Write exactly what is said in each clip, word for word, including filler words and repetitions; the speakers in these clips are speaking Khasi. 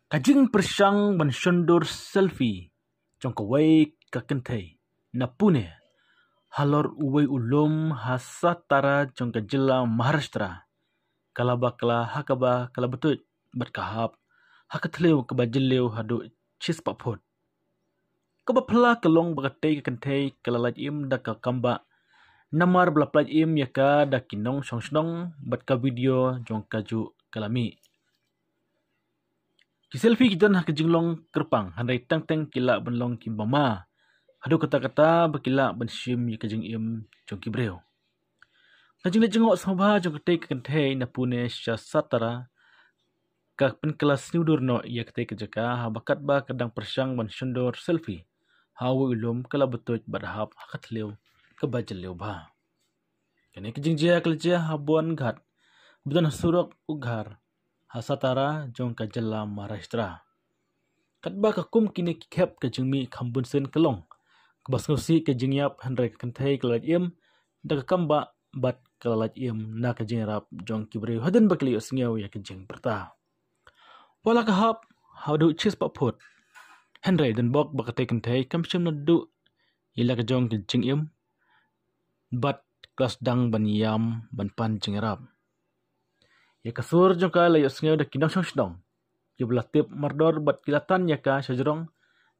Ka jingpyrshang ban shondur selfie jong kawei ka kynthei na Pune halor uwei u lum ha Satara jong ka jylla Maharashtra ka la bakla ha kaba ka la btuid bad ka hap ha ka thliew kaba jylliew haduh shispah phut. Kaba phylla ka long ba katei ka kynthei ka la lait im da ka kambah namar ba la pynlait im ïa ka da ki nongshong shnong bad ka video jong ka juh ka la mih. Ki selfie ki don ha ka jinglong kyrpang hynrei teng teng ki lah ban long kiba ma haduh katta katta ba ki lah ban shim ïa ka jingim jong ki briew. Ka jingleit jngoh sngewbha jong katei ka kynthei na Pune sha Satara ka pynkylla sniewdur noh ïa katei ka jaka haba katba ka dang pyrshang ban shondur selfie ha uwei u lum ka la btuid bad hap ha ka thliew kaba jylliew bha. Kane ka jingjia ka la jia ha Bhuyan Ghat ba don ha surok Ukhrul ha Satara jong ka jylla Maharashtra. Katba ka kum kine ki khep ka jingmih kham bunsien ka long kaba sngewsih ka jingïap hynrei ka kynthei ka la lait im da ka kambah bad ka la lait im na ka jingïarap jong ki briew hadien ba ki la ïohsngew ïa ka jingpyrta. Wat la ka hap haduh shispah phut hynrei don bok ba katei ka kynthei kam shym naduh ïa la ka jong ka jingim bad ka la sdang ban ïam ban pan jingïarap. Ïa ka sur jong ka la ïohsngew da ki nongshong shnong kiba la tip mardor bad ki la tan ïa ka sha jrong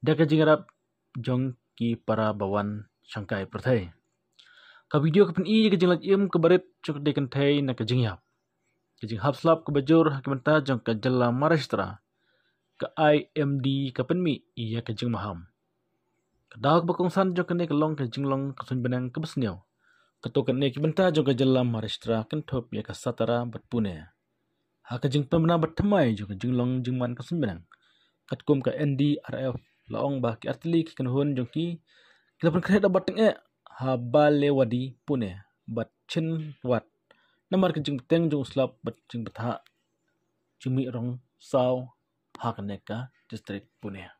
da ka jingïarap jong ki para ba wan shangkai pyrthei. Ka video ka pyni ïa ka jinglait im kaba rit jong katei ka kynthei na ka jingïap. Ka jinghap slap kaba jur ha ki bynta jong ka jylla Maharashtra, ka I M D ka pynmih ïa ka jingmaham. Ka daw kaba kongsan jong kane ka long ka jinglong ka suiñ bneng kaba sniew. Kato katne ki bynta jong ka jylla Maharashtra kynthup ïa ka Satara bad Pune. Ha ka jingpynbna bad thymmai jong ka jinglong jingman ka suiñ bneng, katkum ka N D R F la ong ba ki artylli ki kynhun jong ki ki la pynkhreh da bad tyngeh ha Balewadi, Pune bad Chindwat namar ka jingbteng jong u slap bad jingbthah jingmih rong saw ha kane ka district Pune.